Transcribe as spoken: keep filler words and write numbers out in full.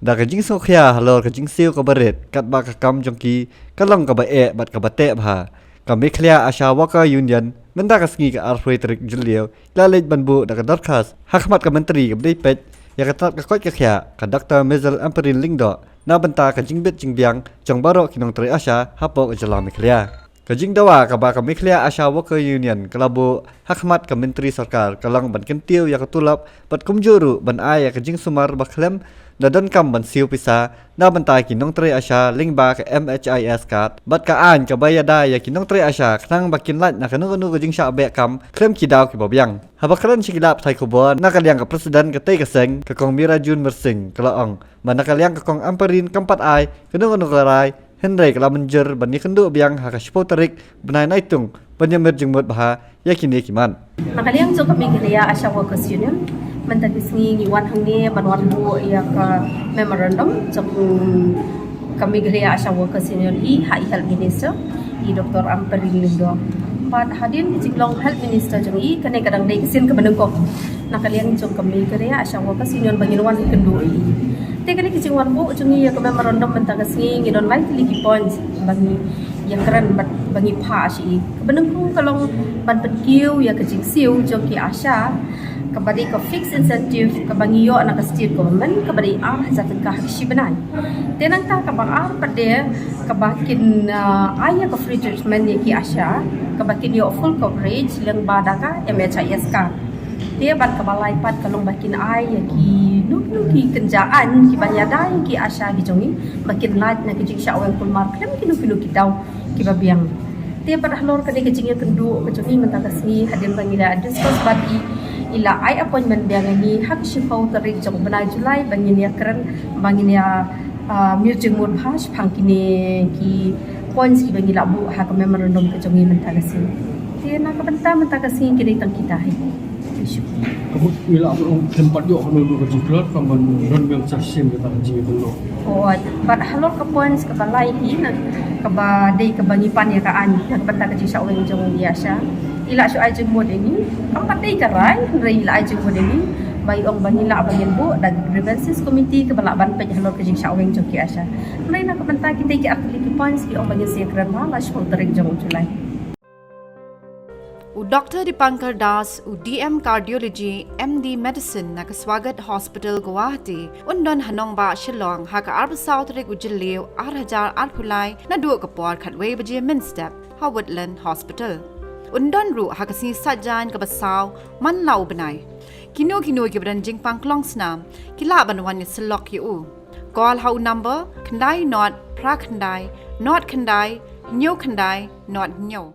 Da ka jingsngewkhia halor ka jingsiew kaba rit, katba ka kam jong ki ka long kaba eh bad kaba teh bha, ka Meghalaya ASHA Worker Union mynta ka sngi ka arphew tarik Jylliew la leit ban buh da ka dorkhas ha khmat ka Myntri kaba dei peit ïa ka tnat ka koit ka khiah, ka Doktor Maisel Ampareen Lyngdoh, na bynta ka jingbit jingbiang jong baroh ki nongtrei ASHA hapoh ka jylla Meghalaya. Ka jingdawa kaba ka Meghalaya ASHA Worker Union ka la buh ha khmat ka Myntri Sorkar ka long ban kyntiew ïa ka tulop bad kumjuh ruh ban ai ïa ka jingsumar ba khlem da donkam ban siew pisa na bynta ki nongtrei ASHA lyngba ka M H I S card bad ka aiñ kaba ïada ïa ki nongtrei ASHA khnang ba kin lait na kano kano ka jingshah beh kam khlem ki daw kiba biang. Haba kren sha ki lad pathai khubor na ka liang ka President katei ka seng, ka Kong Meira June Myrsing, ka la ong ba na ka liang ka Kong Ampareen kam pat ai kano kano ka rai, hynrei ka la mynjur ban ïakynduh biang ha ka shiphew tarik bnai Naitung ban ïamir jingmut bha ïa kine ki mat. Na ka liang jong ka Meghalaya ASHA Workers Union, mynta ka sngi ngi wan hangne ban wan buh ïa ka memorandum jong ka Meghalaya ASHA Workers Union i ha i Health Minister, i Doktor Ampareen Lyngdoh. Bad hadien ka jinglong Health Minister jong i, kane ka dang dei ka sien kaba nyngkong na ka liang jong ka Meghalaya ASHA Workers Union ba ngin wan ïakynduh ïa i. Te kane ka jingwan buh jong i ïa ka memorandum mynta ka sngi, ngi don lai tylli ki points ba ngi ïakren bad ba ngi phah sha i. Kaba nyngkong ka long ban pynkiew ïa ka jingsiew jong ki ASHA kaba dei ka fixed incentive kaba ngi ïoh na ka state government kaba dei ar hajar tyngka ha ka shi bnai. Te nangta kaba ar pat de kaba kin, ah, ai ïa ka free treatment ïa ki ASHA kaba kin ïoh full coverage lyngba da ka M H I S card. Te bad kaba lai pat ka long ba kin ai ïa kino kino ki kynja aiñ kiban ïada ïa ki ASHA ki jong i ba kin lait na ki jingshah weng kulmar khlem kino kino ki daw kiba biang. Te bad halor kane ka jingïakynduh ka jong i mynta ka sngi, hadien ba ngi la discuss bad i, i la ai appointment biang ïa ngi ha ka shiphew tarik jong u bnai July ba ngin ïakren, ba ngin ïa, ah, mir jingmut bha shaphang kine ki points kiba ngi la buh ha ka memorandum ka jong i mynta ka sngi. Te na ka bynta mynta ka sngi ki dei tang kita hi. Ka mut ngi la ong khlem pat ïoh kano kano ka jingtlot, ka ban don biang sa shisien kata ka jingïakynduh. Oh, bad halor ka points kaba lai hi na, kaba dei kaba ngi pan ïa ka aiñ na ka bynta ka jingshah weng jong i ASHA. I la shu ai jingmut ïa ngi, kam pat dei ka rai, hynrei i la ai jingmut ïa ngi ba i ong ba ngi lah ba ngin buh da grievances committee kaba lah ban peit halor ka jingshah weng jong ki ASHA. Hynrei na ka bynta kitei ki ar tylli ki points ki ong ba ngin sa ïakren ha la shiphew tarik jong u July. U Doktor Dipankar Das, u D M Cardiology, M D Medicine na ka Swagat Hospital, Guwahati, un don ha nongbah Shillong ha ka arphew saw tarik u Jylliew ar hajar arphew lai naduh ka por khatwei baje mynstep ha Woodland Hospital. Un don ruh ha ka sngi Saitjaiñ kaba saw man la u bnai. Kino kino kiba don jingpang klong snam ki lah ban wan ïasyllok ïa u. Call ha u number khyndai nod phra khyndai nod khyndai hynñiew khyndai nod hynñiew.